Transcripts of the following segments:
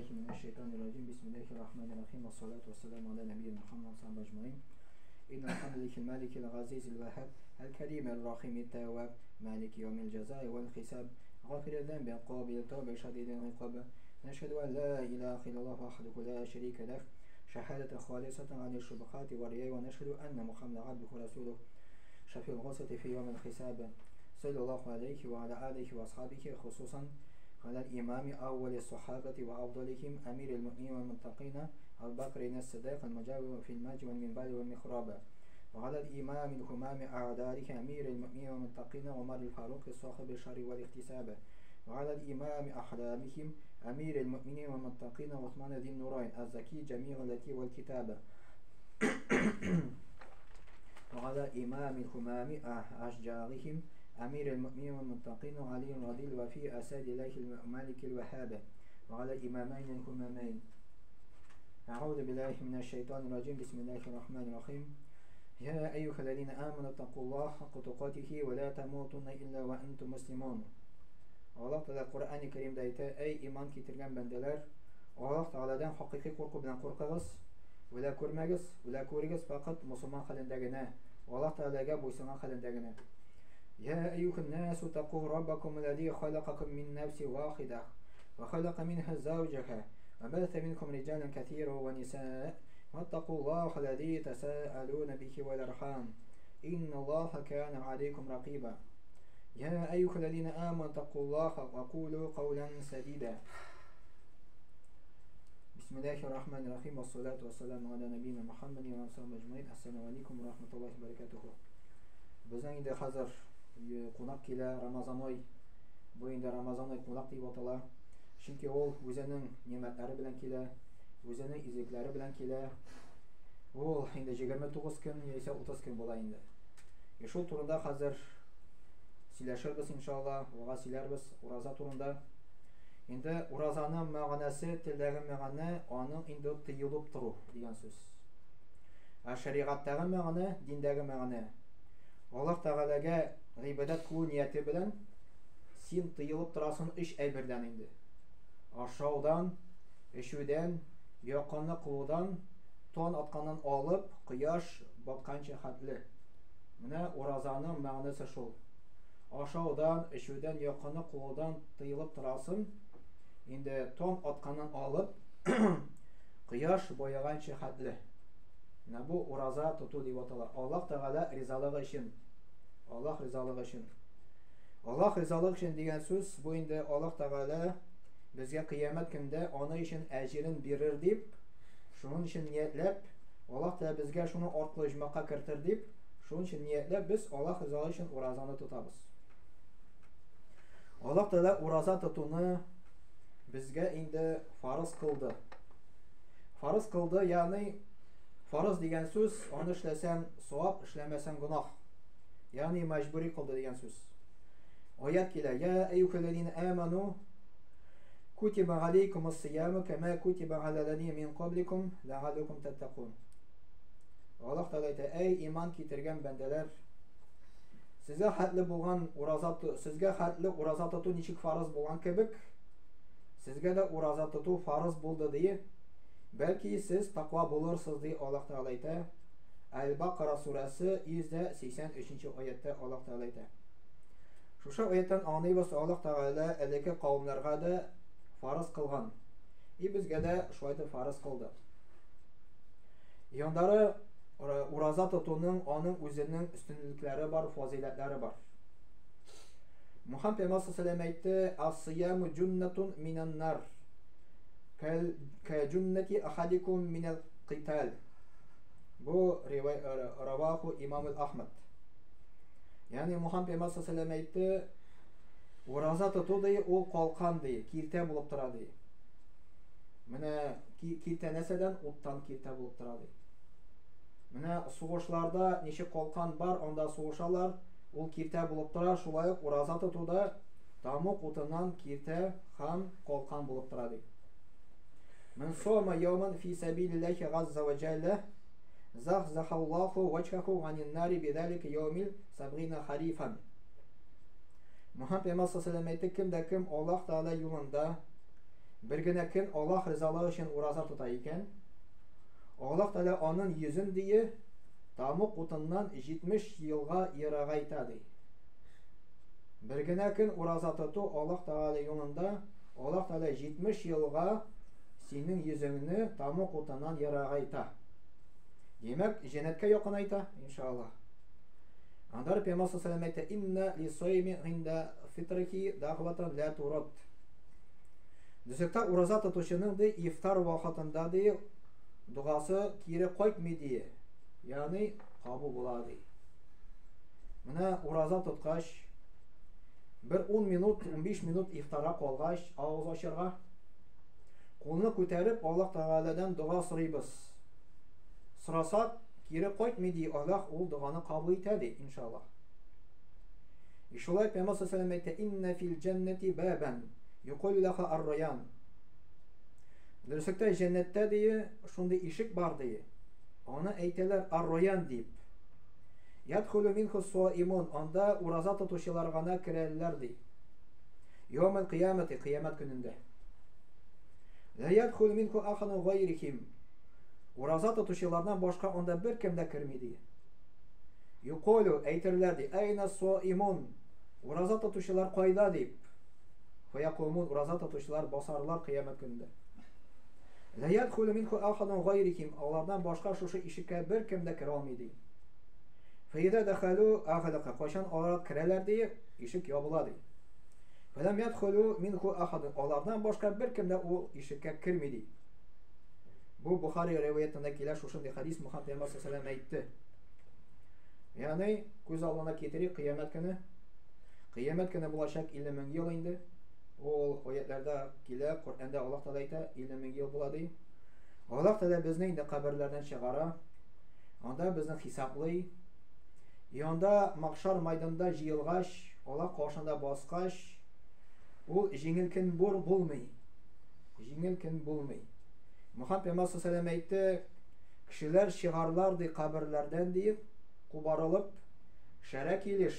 Billahi mineşşeytanirracim. Bismillahirrahmanirrahim. Ve salatu vesselamu ala nebiyyina Muhammed ve sahbihi ecmaîn. İnnel hamdelillahi malikil azizil vehhab, el kerimir rahimit tevvab, maliki yevmil cezai vel hisab, gafiril zenbi, kabil tevbe, şedidil ikab. Neşhedü en la ilahe illallah vahdehu la şerike leh, şehadeten haliseten anil şubhati ve riyai ve neşhedü enne Muhammeden abduhu ve resuluh, şefil guseti fi yevmil hisab. Sallallahu aleyhi ve ala alihi ve ashabihi, hususan على الإمام أول الصحابة وأفضلهم أمير المؤمنين والمتقين أبو بكر الصديق المجاور في الماج والمنبر والمخراب، وعلى الإمام الهمام أعدائه أمير المؤمنين والمتقين عمر الفاروق صاحب الشر والاحتساب، وعلى الإمام أحلامهم أمير المؤمنين والمتقين عثمان ذي النورين الزكي جميع التي والكتابة، وعلى إمام الهمام أشجارهم أمير المؤمنين والمتقين علي رضي الوفي أسد الله الملك الوهاب، وعلى الإمامين الهمامين. أعوذ بالله من الشيطان الرجيم. بسم الله الرحمن الرحيم. يا أيها الذين آمنوا اتقوا الله حق تقاته ولا تموتن إلا وأنتم مسلمون. Allah Teala Kur'an-ı Kerim'de ayta: Ey iman getirgan bendeler, Allah Teala'dan haqiqiy qo'rquv bilan qo'rqig'iz, ular ko'rmagiz, ular ko'rigiz faqat musulmon holindagina, Alloh Taolaga bo'ysungan holindagina. يا أيها الناس اتقوا ربكم الذي خلقكم من نفس واحدة وخلق منها زوجها وبث منكم رجالا كثيرا ونساء واتقوا الله الذي تساءلون به والأرحام إن الله كان عليكم رقيبا. يا أيها الذين آمنوا اتقوا الله وقولوا قولا سديدا. بسم الله الرحمن الرحيم والصلاة والسلام على نبينا محمد وعلى آله وصحبه أجمعين. السلام عليكم ورحمة الله وبركاته. Безнең инде хәзер кунак килә, Рамазан ай. Бу инде Рамазан ай кунак дип атала. Чөнки ул үзенең ни'мәтләре белән килә, үзенең изгелекләре белән килә. Ул инде 29 көн яисә 30 көн була инде. И шул турында хәзер сөйләшербез иншалла, вага сөйләрбез ураза турында. Инде уразаның мәгънәсе, телдәге мәгънә, аның инде тыелып тору дигән сүз. Ә шәригатьтәге мәгънә, диндәге мәгънә, Аллаһ Тәгаләгә гыйбадәт кылу нияте белән син тыелып торасың өч әйбердән инде. Ашаудан, эчүдән, якынлык кылудан, таң атканнан алып, кояш батканча хәтле. Менә уразаның мәгънәсе шул. Ашаудан, эчүдән, якынлык кылудан тыелып торасың. Инде таң атканнан алып, кояш баеганча хәтле. Менә бу ураза тоту дип атала. Аллаһ Тәгалә ризалыгы өчен. Аллаһ ризалыгы өчен. Аллаһ ризалыгы өчен дигән сүз бу инде Аллаһ Тәгалә безгә кыямәт көндә аны өчен әҗерен бирер дип, шуның өчен ниятләп, Аллаһ Тәгалә безгә шуны артлы оҗмахка кертер дип, шуның өчен ниятләп без Аллаһ ризалыгы өчен уразаны тотабыз. Аллаһ Тәгалә ураза тотуны безгә инде фарыз кылды. Фарыз кылды, ягъни фарыз дигән сүз, аны эшләсәң савап, эшләмәсәң гөнаһ. Ягъни мәҗбүри кылды дигән сүз. Аят килә: Я әйюхәлләзина аману кутиба алейкумус сияму кама кутиба алаллазина мин кабликум ләгаллакум таттакун. Аллаһ Тәгалә әйтә: Әй иман китергән бәндәләр, сезгә хәтле булган ураза, сезгә хәтле ураза тоту ничек фарыз булган кебек, сезгә дә ураза тоту фарыз булды ди. Бәлки сез тақва булырсыз ди Аллаһ Тәгалә әйтә. Әл-Бакара сүрәсе 183 аятта Аллаһ Тәгалә әйтә. Шушы аяттан аңлыйбыз, Аллаһ Тәгалә элекке кавымнарга да фарыз кылган. И безгә дә шулай итеп фарыз кылды. Яндары ураза тотуның аның үзенең өстенлекләре бар, фазыйләтләре бар. Мухаммад пәйгамбәр саллаллаһу алейһи ва сәлләм әйтте: Ас-сияму җуннатун минан нар. Кәҗуннати ахадикум минал китал. Бу раваху имам Ахмад. Ягъни Мухаммад пәйгамбәр саллаллаһу алейһи ва сәлләм әйтте: ураза тоту ди, ул калкан ди, киртә булып тора ди. Менә киртә нәрсәдән? Уттан киртә булып тора ди. Менә сугышларда ничек калкан бар, анда сугышалар, ул киртә булып тора, шулай ук ураза тотуда тамук утыннан киртә һәм калкан булып тора ди. Мин сома яуман фи сабилиллахи газза ва джалла захзахаллаху ваджхаху анин нари бидалика яумил сабгина харифан. Мухаммад пәйгамбәр саллаллаһу алейһи ва сәлләм әйтте: кем дә кем Аллаһ Тәгалә юлында Бер генә көн Аллаһ ризалыгы өчен ураза тота икән, Аллаһ Тәгалә аның йөзен дие тамук утыннан 70 елга ерагайта ди. Бер генә көн ураза тоту Аллаһ Тәгалә юлында Аллаһ Тәгалә 70 елга синең йөзеңне тамук утыннан ерагайта. Димәк, җәннәткә якынайта, иншаллаһ. Аннары Пәйгамбәр саллаллаһу алейһи әйтә: "Инна лисайми инда фитрихи дагватан ла турат". Дөсектә ураза тотучының ди ифтар вакытында ди догасы кире кайтмый ди. Ягъни кабул була ди. Менә ураза тоткач, бер 10 минут, 15 минут ифтарга калгач, авыз ачарга, кулны күтәреп Аллаһ Тәгаләдән дога сорыйбыз. Сорасак, кире кайтмый ди, Аллаһ ул доганы кабул итә ди, иншаллаһ. И шулай Пәйгамбәр саллаллаһу алейһи әйтә, "Инна фил җәннәти бабан юкалю лаха ар-раян." Дөреслектә җәннәттә ди, шундый ишек бар ди. Аны әйтәләр ар-раян дип. Ядхулу минху саимун, анда ураза тотучылар гына керәләр ди. Йомал кыямәти, кыямәт көнендә. Ла ядхулу минху ахадун гайрихим. Ураза тотучылардан башка анда беркем дә керми ди. Юколю, әйтерләр ди, әйна соимун, ураза тотучылар кайда дип. Фаякумун, ураза тотучылар басарлар кыямәт көнендә. Ла ядхулу минху ахадун гайрихим, алардан башка шушы ишеккә беркем дә керә алмый ди. Фәйдә дәхәлү агълака, кайчан алар керәләр ди, ишек ябыла ди. Фәләм ядхулу минху ахадун, алардан башка беркем дә ул ишеккә керми ди. Бу Бухари риваятында килә шушындый хадис Мухаммад пәйгамбәр саллаллаху әйтте. Ягъни күз алдына китерик кыямәт көне. Кыямәт көне булачак 50 мең ел инде. Ул аятларда килә, Коръәндә Аллаһ Тәгалә әйтә, 50 мең ел була ди. Аллаһ Тәгалә безне инде каберләрдән чыгара. Анда безне хисаплый. И анда махшар майданда җыелгач, Аллаһ каршында баскач, ул җиңел көн булмый. Җиңел көн булмый. Мөхәммәд пәйгамбәр саллаллаху әйтте, кешеләр чыгарлар ди каберләрдән диеп, кубарылып, шәрә килеш,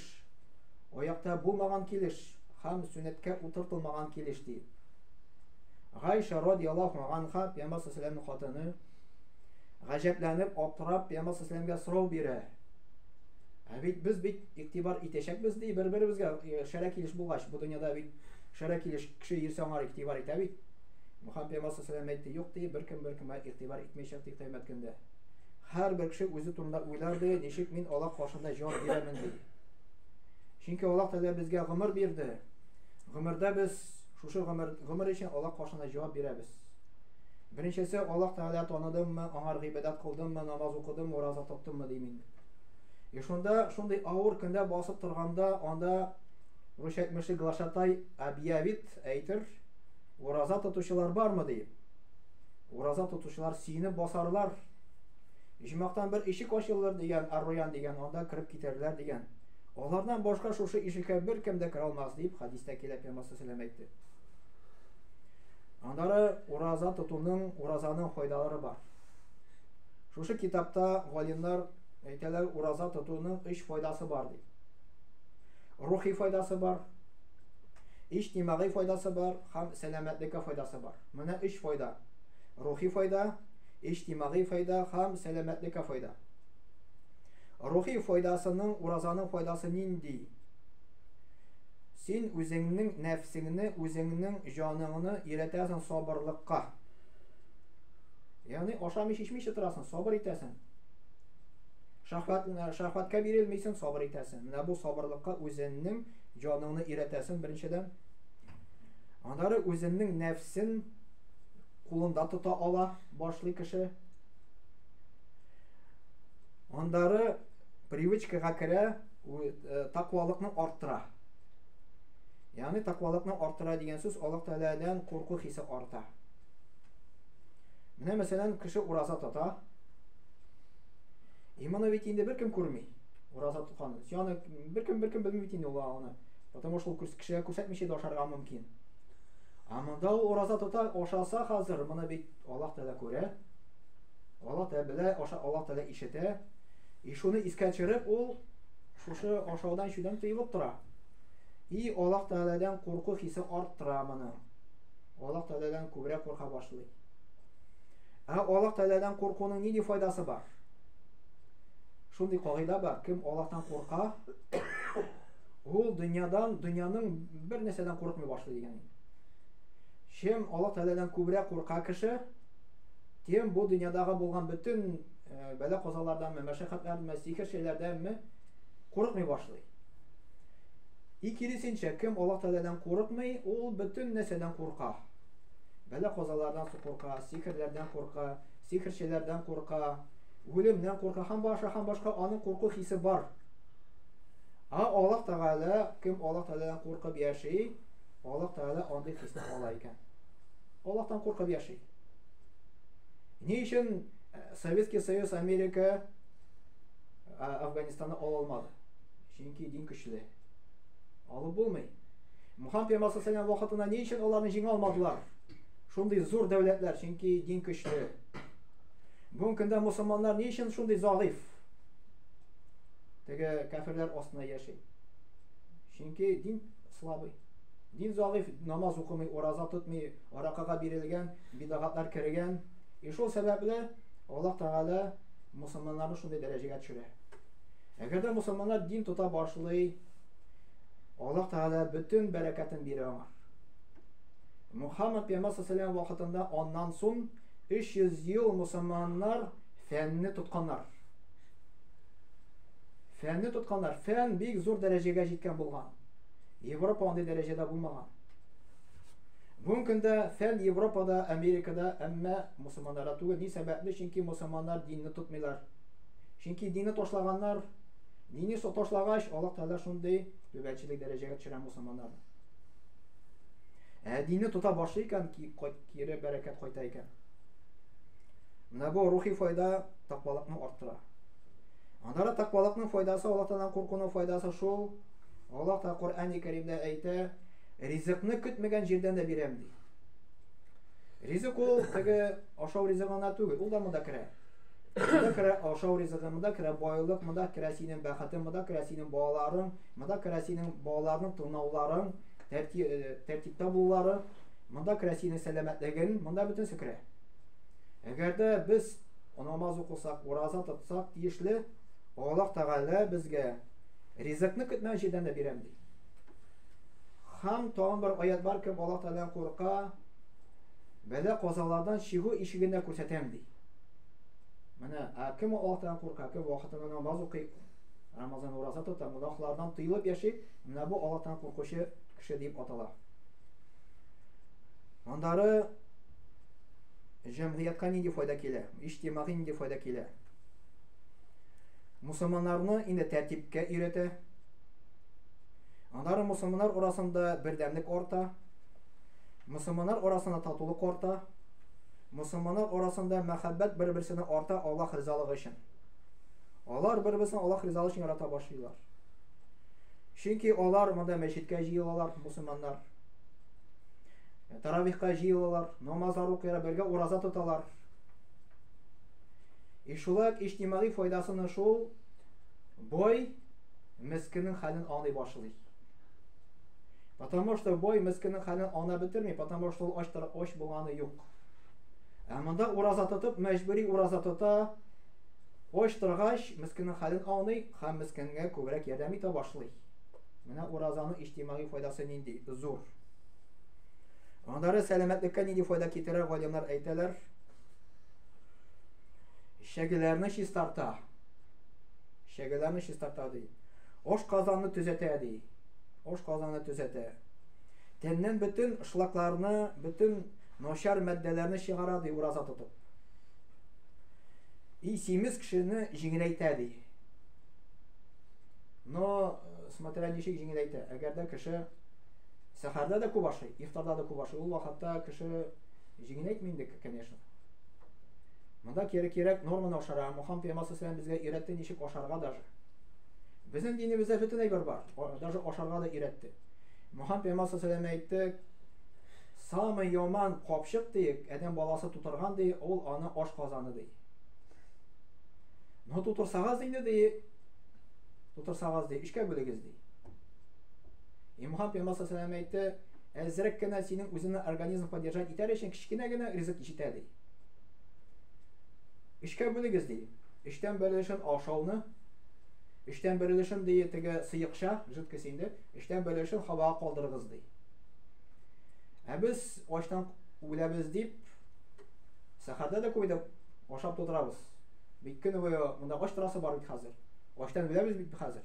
аякта булмаган килеш һәм сөннәткә утыртылмаган килеш диеп. Гайша радияллаһу анха пәйгамбәр саллаллаху хатыны гаҗәпләнеп, аптырап пәйгамбәр саллаллаху сорау бирә. Ә бит без бит игътибар итәчәкбез ди бер-беребезгә шәрә килеш булгач, бу дөньяда бит шәрә килеш кеше йөрсә аңар игътибар итә бит. Мөхәммәд пәйгамбәр саллаллаху әйтте, юк ди, беркем беркемгә игътибар итмәячәк ди кыямәт көндә. Һәрбер кеше үзе турында уйлар ди, ничек мин Аллаһ каршында җавап бирәмен ди. Чөнки Аллаһ Тәгалә безгә гомер бирде. Гомердә без шушы гомер, гомер өчен Аллаһ каршында җавап бирәбез. Беренчесе Аллаһ Тәгалә таныдыммы, аңар гыйбадәт кылдыммы, намаз укыдыммы, ураза тоттыммы дим инде. И шунда шундый авыр көндә басып торганда, анда русча әйтмешли глашатай объявит, әйтер, ураза тотучылар бармы диеп. Ураза тотучылар сөенеп басарлар. Иҗмактан бер ишек ачылыр дигән, Арруян дигән, анда кереп китәрләр дигән. Алардан башка шушы ишеккә беркем дә керә алмас дип хәдистә килә Пәйгамбәр саллаллаху әйтте. Аннары ураза тотуның, уразаның файдалары бар. Шушы китапта галимнар әйтәләр, ураза тотуның өч файдасы бар дип. Рухи файдасы бар, иҗтимагый файдасы бар һәм сәламәтлеккә файдасы бар. Менә өч файда. Рухи файда, иҗтимагый файда һәм сәламәтлеккә файда. Рухи файдасының, уразаның файдасы нинди? Син үзеңнең нәфсеңне, үзеңнең җаныңны өйрәтәсең сабырлыкка. Ягъни ашамый эчмичә торасың, сабыр итәсең. Шәһвәт, шәһвәткә бирелмисең, сабыр итәсең. Менә бу сабырлыкка үзеңнең җаныңны өйрәтәсең беренчедән. Аннары үзеңнең нәфсен кулында тота ала башлый кеше. Аннары привычкага керә, тәкъвалыкны арттыра. Ягъни тәкъвалыкны арттыра дигән сүз Аллаһ Тәгаләдән курку хисе арта. Менә мәсәлән, кеше ураза тота. И моны бит инде беркем күрми. Ураза тотканын. Син беркем беркем белми бит инде ул аны. Потому что ул кешегә күрсәтмичә дә ашарга мөмкин. А монда ул ураза тота, ашаса хәзер, моны бит Аллаһ Тәгалә күрә. Аллаһ Тәгалә белә, аша Аллаһ Тәгалә ишетә. И шуны искә төшереп, ул шушы ашаудан эчүдән тыелып тора. И Аллаһ Тәгаләдән курку хисе арттыра моны. Аллаһ Тәгаләдән күбрәк курка башлый. Ә Аллаһ Тәгаләдән куркуның нинди файдасы бар? Шундый кагыйдә бар, кем Аллаһтан курка, ул дөньядан, дөньяның бер нәрсәдән курыкмый башлый дигән инде. Чем Аллаһ Тәгаләдән күбрәк курка кеше, тем бу дөньядагы булган бөтен э, бәла-казаларданмы, мәшәкатьләрдәнме, сихерчеләрдәнме курыкмый башлый. И киресенчә, кем Аллаһ Тәгаләдән курыкмый, ул бөтен нәрсәдән курка. Бәла-казалардан курка, сихерләрдән курка, сихерчеләрдән курка, үлемнән курка һәм башка һәм башка аның курку хисе бар. Ә Аллаһ Тәгалә, кем Аллаһ Тәгаләдән куркып яши, Аллаһ Тәгалә андый хисне ала икән. Аллаһтан куркып яши. Ни өчен э, Советский Союз, Америка э, Афганистанны ала алмады? Чөнки дин көчле. Алып булмый. Мухаммед пәйгамбәр саллаллаху вакытында ни өчен аларны җиңә алмадылар? Шундый зур дәүләтләр, чөнки дин көчле. Бүгенге көндә мусульманнар ни өчен шундый загыйф? Теге кафирләр астында яши. Чөнки дин слабый. Дин загыйф, намаз укымый, ураза тотмый, аракага бирелгән, бидагатлар кергән. И шул сәбәпле Аллаһ Тәгалә мусульманнарны шундый дәрәҗәгә төшерә. Әгәр дә мусульманнар дин тота башлый, Аллаһ Тәгалә бөтен бәрәкәтен бирә аңа. Мухаммад пәйгамбәр саллаллаху вакытында аннан соң 300 ел мусульманнар фәнне тотканнар. Фәнне тотканнар. Фән бик зур дәрәҗәгә җиткән булган. Европа андый дәрәҗәдә булмаган. Бүгенге көндә фән Европада, Америкада, әмма мусульманнарда түгел. Ни сәбәпле? Чөнки мусульманнар динне тотмыйлар. Чөнки динне ташлаганнар, динне ташлагач, Аллаһ Тәгалә шундый түбәнчелек дәрәҗәгә төшерә мусульманнарны. Ә динне тота башлый икән, кире бәрәкәт кайта икән. Менә бу рухи файда тәкъвалыкны арттыра. Аннары тәкъвалыкның файдасы, Аллаһ Тәгаләдән куркуның файдасы шул, Аллаһ Тәгалә Коръәни Кәримдә әйтә, ризыкны көтмәгән җирдән дә бирәм ди. Ризык ул теге ашау ризыгы гына түгел, ул да монда керә. Монда керә ашау ризыгы, монда керә байлык, монда керә синең бәхетең, монда керә синең балаларың, монда керә синең балаларның тыңлауларың, э, тәртиптә булулары, монда керә синең сәламәтлегең, монда бөтенесе керә. Әгәр дә без намаз укысак, ураза тотсак, тиешле Аллаһ Тәгалә безгә ризыкны көтмәгән җирдән дә бирәм ди. Һәм тагын бер аят бар, кем Аллаһ Тәгаләдән курка, бәла казалардан чыгу ишеген дә күрсәтәм ди. Менә, ә кем Аллаһ Тәгаләдән курка, кем вакытында намаз укый, Рамазан ураза тота, гөнаһлардан тыелып яши, менә бу Аллаһтан куркучы кеше дип атала. Аннары җәмгыятькә нинди файда килә? Иҗтимагый нинди файда килә? Мусульманнарны инде тәртипкә өйрәтә. Аннары мусульманнар арасында бердәмлек арта. Мусульманнар арасында татулык арта. Мусульманнар арасында мәхәббәт бер-берсенә арта Аллаһ ризалыгы өчен. Алар бер-берсен Аллаһ ризалыгы өчен ярата башлыйлар. Чөнки алар монда мәчеткә җыелалар, мусульманнар. Таравихка җыелалар, намазлар укыйлар, бергә ураза тоталар. И шулай ук иҗтимагый файдасыны шул бай мескеннең хәлен аңлый башлый. Потому что бай мескеннең хәлен аңлап бетерми, потому что ул ач ач булганы юк. Ә монда ураза тотып, мәҗбүри ураза тота, ач торгач, мескеннең хәлен аңлый һәм мескенгә күбрәк ярдәм итә башлый. Менә уразаның иҗтимагый файдасы нинди зур. Аннары сәламәтлеккә нинди файда китерә, галимнәр әйтәләр. Шәгеләрне чистарта. Шәгеләрне чистарта ди. Аш казанны төзәтә ди. Аш казанны төзәтә. Тәннән бөтен шлакларны, бөтен начар матдәләрне чыгара ди ураза тотып. И симез кешене җиңеләйтә ди. Но э, смотря ничек җиңеләйтә. Әгәр дә кеше сәхәрдә дә күп ашый, ифтарда да күп ашый, ул вакытта кеше җиңеләйтми инде, конечно. Монда кире кирәк норманы ашарга. Мухаммад пәйгамбәр саллаллаху безгә өйрәтте ничек ашарга даже. Безнең динебездә бөтен әйбер бар. Даже ашарга да өйрәтте. Мухаммад пәйгамбәр саллаллаху әйтте, самый яман капчык ди, адәм баласы тутырган ди, ул аны аш казаны ди. Но тутырсагыз инде ди, тутырсагыз ди, өчкә бүлегез ди. И Мухаммад пәйгамбәр саллаллаху әйтте, Әзрәк кенә синең үзеңне организм поддержать итәр өчен кечкенә генә ризык җитә ди. Өчкә бүлегез ди. Өчтән бер өлешен ашауны, өчтән бер өлешен ди теге сыекча, жидкость инде, өчтән бер өлешен һавага калдырыгыз ди. Ә без ачтан үләбез дип, сәхәрдә дә күп итеп ашап тутырабыз. Бит көне буе монда ач торасы бар бит хәзер. Ачтан үләбез бит хәзер.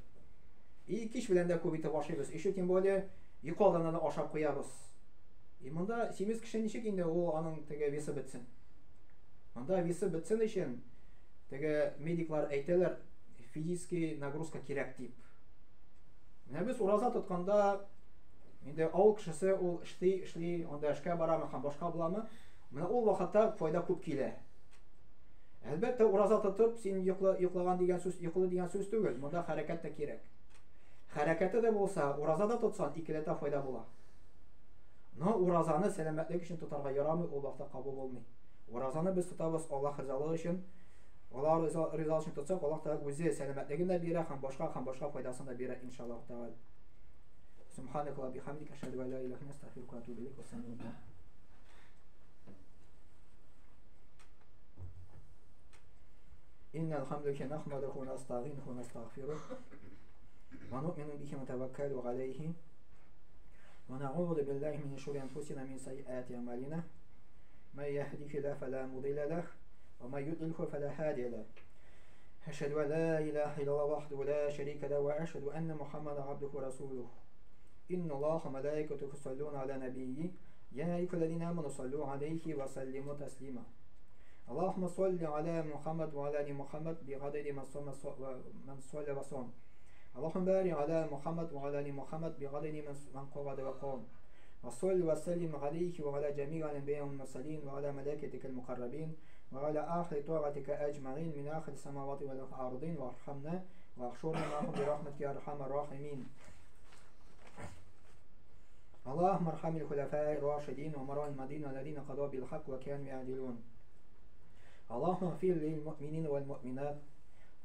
И кич белән дә күп итеп ашыйбыз. Еще тем более йокы алдыннан да ашап куябыз. И монда симез кеше ничек инде ул аның теге весы бетсен? Монда весы бетсен өчен теге медиклар әйтәләр, физический нагрузка кирәк дип. Менә без ураза тотканда инде авыл кешесе ул эшли, эшли, анда эшкә барамы һәм башка буламы? Менә ул вакытта файда күп килә. Әлбәттә, ураза тотып, син йокла, йоклаган дигән сүз, йокылы дигән сүз түгел. Монда хәрәкәт тә кирәк. Хәрәкәте дә булса, ураза да тотсан, икеләтә файда була. Но уразаны сәламәтлек өчен тотарга ярамый, ул вакытта кабул булмый. Уразаны без тотабыз Аллаһ ризалыгы өчен. Аллаһ ризалыгы өчен тотсак, Аллаһ Тәгалә үзе сәламәтлеген дә бирә һәм башка һәм башка файдасын да бирә, иншаллаһ Тәгалә. Субханак ва бихамдик, ашһаду ан ла илаһа илля анта, астагфирука ва атубу илейк. Вассаламу алейкум. إن الحمد لله نحمده ونستعينه ونستغفره ونؤمن به ونتوكل عليه ونعوذ بالله من شرور أنفسنا من سيئات أعمالنا من يهده الله فلا مضل له ومن يضلله فلا هادي له أشهد أن لا إله إلا الله وحده لا شريك له وأشهد أن محمدا عبده ورسوله إن الله وملائكته يصلون على نبيه يا أيها الذين آمنوا صلوا عليه وسلموا تسليما اللهم صل على محمد وعلى آل محمد بعدد من صلى وصام اللهم بارك على محمد وعلى آل محمد بعدد من قعد وقام وصل وسلم عليه وعلى جميع الأنبياء والمرسلين وعلى ملائكتك المقربين وعلى آخر طاعتك أجمعين من آخر السماوات والأرضين وارحمنا واحشرنا معهم برحمتك يا أرحم الراحمين اللهم ارحم الخلفاء الراشدين ومراء المدينة الذين قضوا بالحق وكانوا يعدلون اللهم اغفر للمؤمنين والمؤمنات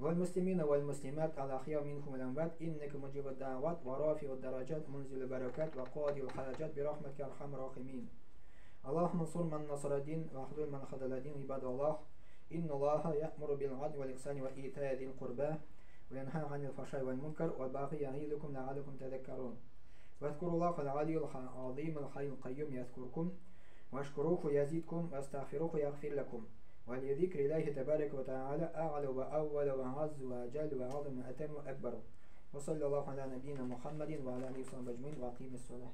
والمسلمين والمسلمات الأحياء منهم والأموات إنك مجيب الدعوات ورافع الدرجات منزل البركات وقاضي الحاجات برحمتك يا أرحم الراحمين اللهم انصر من نصر الدين واخذل من خذل الدين عباد الله إن الله يأمر بالعدل والإحسان وإيتاء ذي القربى وينهى عن الفحشاء والمنكر والبغي يعظكم لعلكم تذكرون واذكروا الله العلي العظيم الحي القيوم يذكركم واشكروه يزيدكم واستغفروه يغفر لكم ولذكر الله تبارك وتعالى أعلى وأول وأعز وأجل وأعظم وأتم وأكبر وصلى الله على نبينا محمد وعلى آله وصحبه أجمعين وأقيم الصلاة.